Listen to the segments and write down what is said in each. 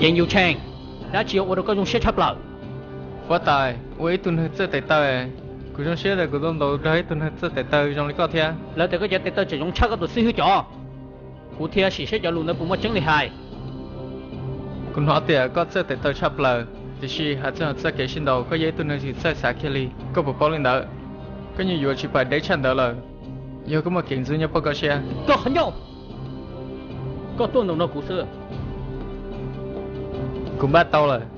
Ces Yu Tsheej, dab tsi yuav ua rau koj zoo siab tshaj plaws? Huab tais, ua ib tug neeg txawj tes taw, kuv zoo siab tias kuv tau ntaus nrog ib tug neeg txawj tes taw zoo li koj thiab. Lawv tias koj cov tes taw tseem zoo tshaj koj tus xib hwb cov. Kuv thiaj sim saib cov lus ntawd puas muaj tseeb li hais. Kuv hnov tias koj txawj tes taw tshaj plaws, tiam sis hais txog txoj kev sib ntaus koj yog ib tug neeg tsis txawj xav kiag li. Koj puas paub li ntawd? Koj nyuam yuav tsis pais deb tshaj ntawd lawm, yog koj muaj kev ntxub nyob pab koj siab. Koj qhov ncauj, koj tuaj ntaus nrog kuv xwb. Kuv npaj tau lawm.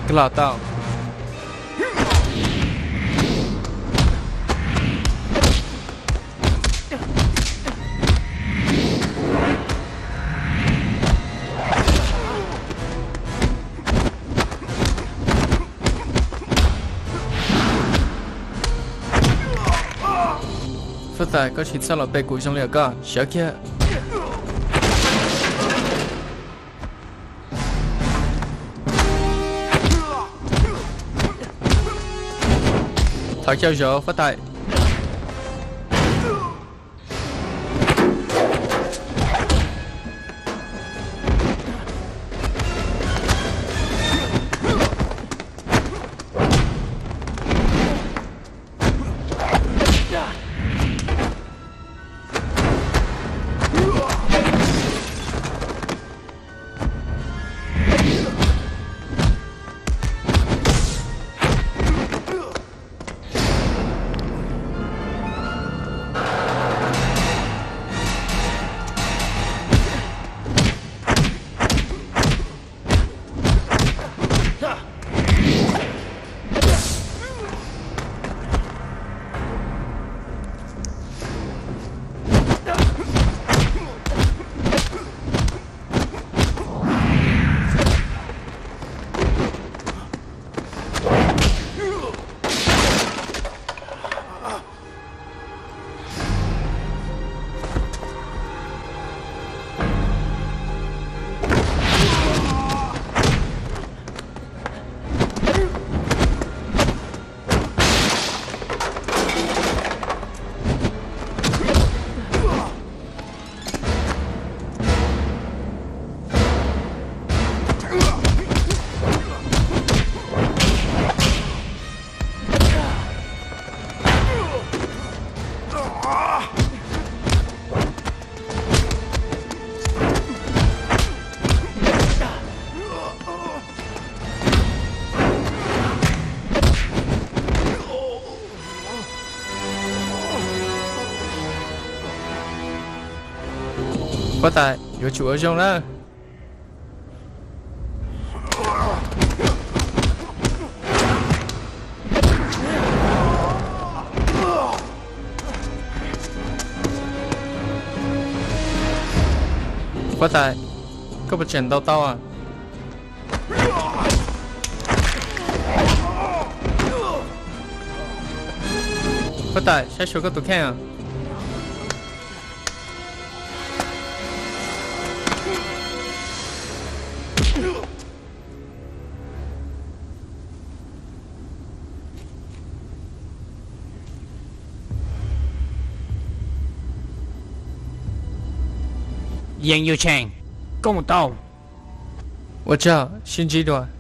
Koj los tau. Huab tais, koj tsis txhob los pe kuv zoo li koj, sawv kiag. Thov caum zov huab tais. Huab tais, yuav tsum ua zoo na. Huab tais, koj puas tseem ntaus tau? Huab tais, saib xyuas koj tus kheej. Yeej Yuj Tsheej, koj mus tau. Ua tsaug, sib ntsib dua.